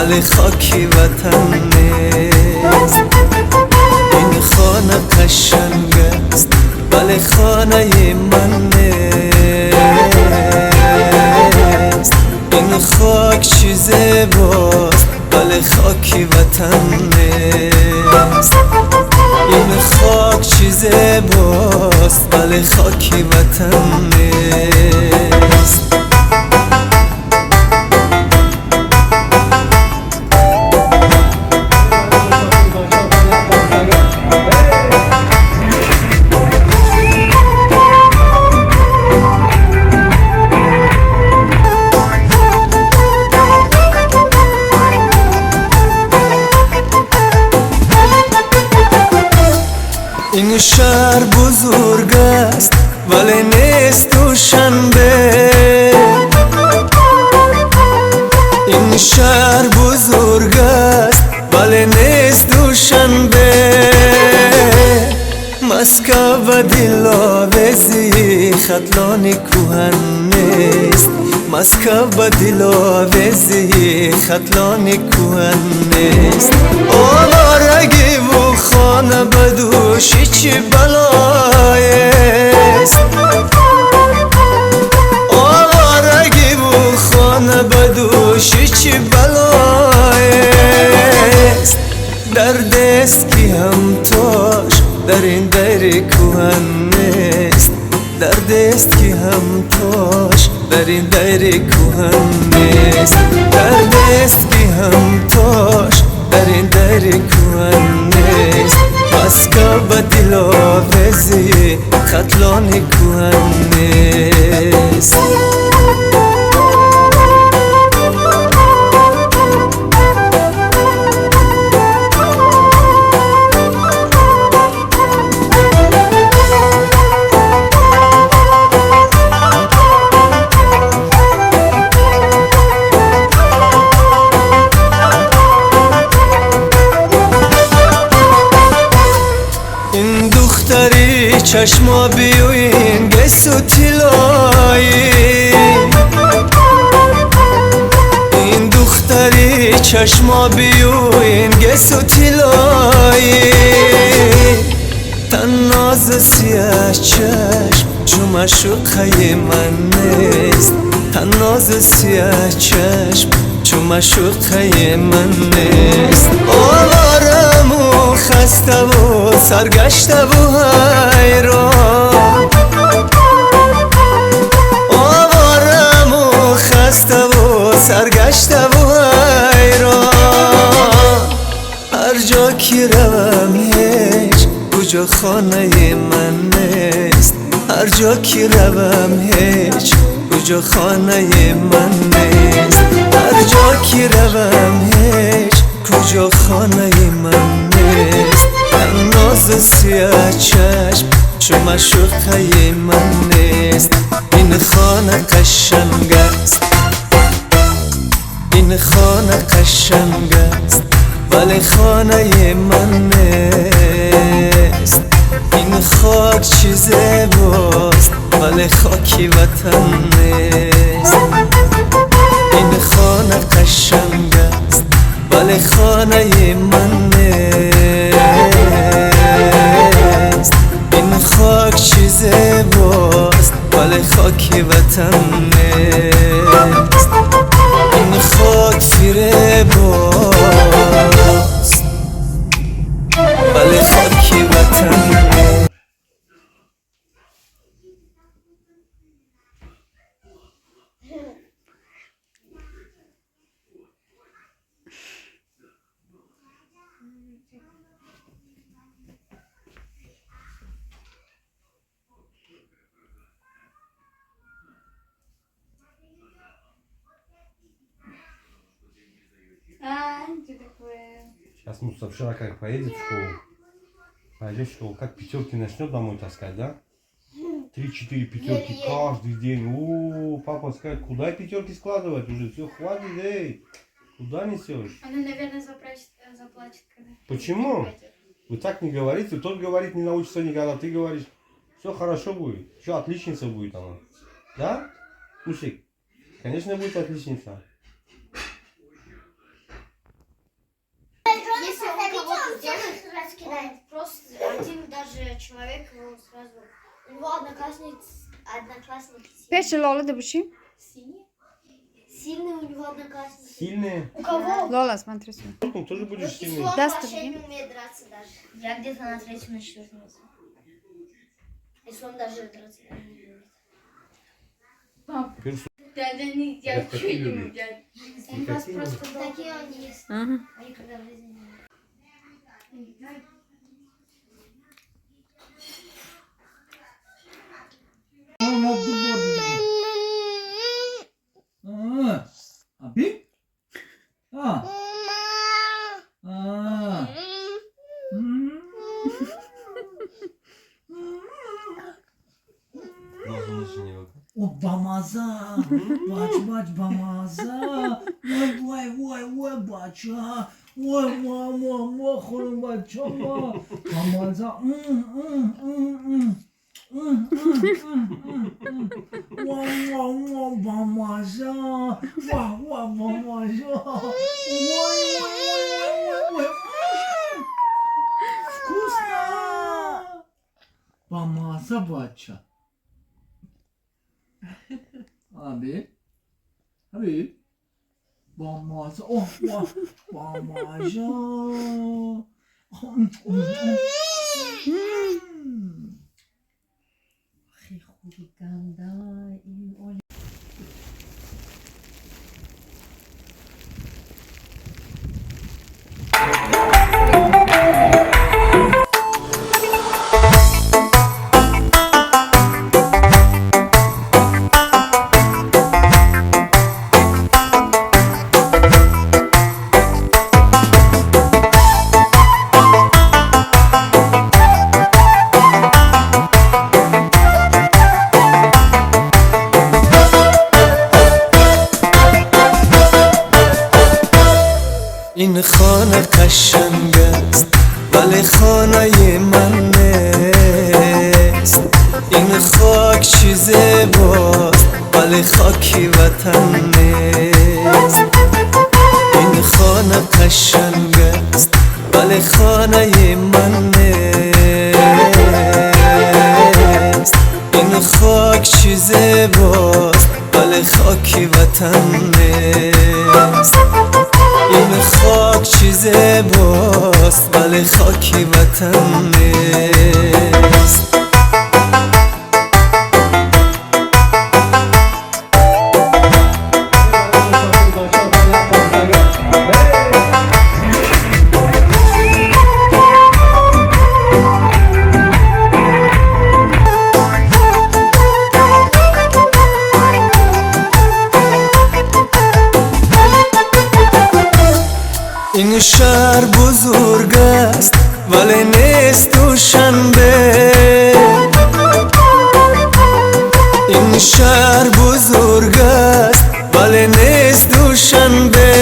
ولی خاکی وطن نیست. این خانه قشنگ است ولی خانه من نیست. این خاک چی زیباست ولی خاکی وطن نیست. این خاک چی زیباست ولی خاکی وطن نیست. این شهر بزرگ است ولی نیست دوشنبه. این شهر بزرگ است ولی نیست دوشنبه. مسکو و دلاویزی ختلان کهن نیست. مسکو و دلاویزی ختلان کهن نیست. آوارگی و خانه به دوشی چی بلایست. آوارگی و خانه به دوشی چی بلایست. درد است که همتاش در این دیر کهن نیست. درد است که همتاش در این دیر کهن نیست. درد است که همتاش در این دیر کهن نیست. مسکو به دلاویزی ختلان کهن نیست. این دختری چشما بیوین گسو طلایی. این دختری چشما بیوین گسو طلایی. تناز سیاه چشم چو معشوقه من نیست. تناز سیاه چشم چو معشوقه من نیست. آوارم و خسته و سرگشته و حیران. آوارم و خسته و سرگشته و حیران. هر جا که روم هیچ کجا خانه من نیست. هر جا که روم هیچ کجا خانه من نیست. هر جا که روم هیچ کجا خانه من نیست. ناز سیاه چشم چو معشوقه من نیست. این خانه قشنگ است. این خانه قشنگ است ولی خانه من نیست. این خاک چی زیباست ولی خاکی وطن نیست. این خانه قشنگ است ولی خانه من نیست. این خاک چی زیباست ولی خاکی وطن نیست. این خاک فریب است ولی خاکی وطن نیست. Сейчас Мустафа как поедет в школу, пойдет в школу, как пятерки начнет домой таскать, да? 3-4 пятерки каждый день. О, папа скажет, куда пятерки складывать уже? Все, хватит, эй, куда несешь? Она, наверное, заплачет, заплачет, когда. Почему? Пойдет. Вы так не говорите, тот говорит, не научится никогда, ты говоришь, все хорошо будет, еще отличница будет она. Да, Мусик? Конечно, будет отличница. Он всех раскидает. Просто один даже человек его сразу. У него одноклассники Пеши Лола да буши. синий. Сильный у него одноклассники. Сильные? У кого? Лола, смотри сюда. Потом тоже будешь сильный. Ислом Даст вообще тебе. не умеет драться даже. Я где-то на третьем, на четвертом месте. Ислом даже драться не умеет. Теперь Дядя не, я Это какие не любит? дядя. Он вас Никакие просто такие он ест. Ага. А никогда в жизни не ел. Abi? Ha. Ha. О, бамаза! Бач, бач, бамаза! Ой, вой, вой, вой, бача! Ой, мама, ма, хурум, бача, ма! Бамаза! М, м, м, м. М, м, м, м, м. Ва, ва, ва, бамаза! Ва, ва, бамаза! Ой, ой, ой, ой, ой, ой! М! Вкусно! Бамаза, бача! Abi. Abi. Бамаза. О, о, бамаза. М. Хули ганда и оли. Ин хона қашанг аст, вале хонаи ман нест. Ин хок чӣ зебост, вале хоки ватан нест. Ин хона қашанг аст, вале хонаи ман нест. Ин хок чӣ зебост, вале хоки ватан нест. Ин хок чӣ зебост, вале хоки ватан нест. Ин шаҳр бузург аст, вале нест Душанбе. Ин шаҳр бузург аст, вале нест Душанбе.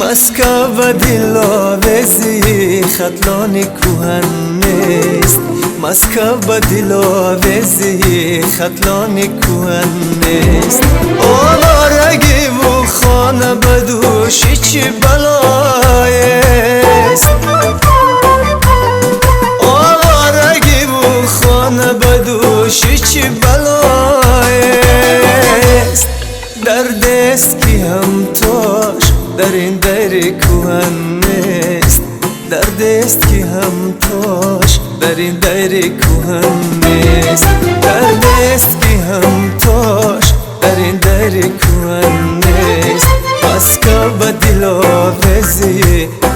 Москва ба диловези Хатлони кӯҳан нест. Москва ба диловези Хатлони кӯҳан нест. Оворагиву хона ба дӯши чӣ балоест. Оворагиву хона ба дӯши чӣ балоест. Дардест ки ҳамтош дар ин дайри кӯҳан нест. Дардест ки ҳамтош дар ин дайри кӯҳан нест. Дардест ки ҳамтош дар ин дайри кӯҳан нест. Москва ба диловези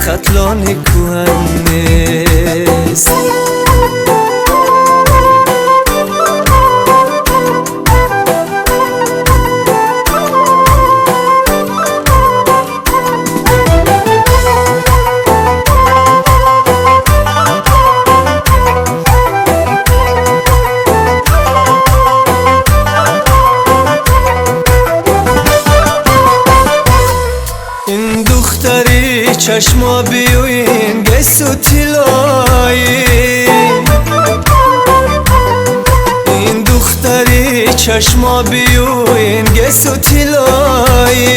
Хатлони кӯҳан нест. Ин духтари чашмо биёин гесу тиллоӣ. Ин духтари чашмо биёин гесу тиллоӣ.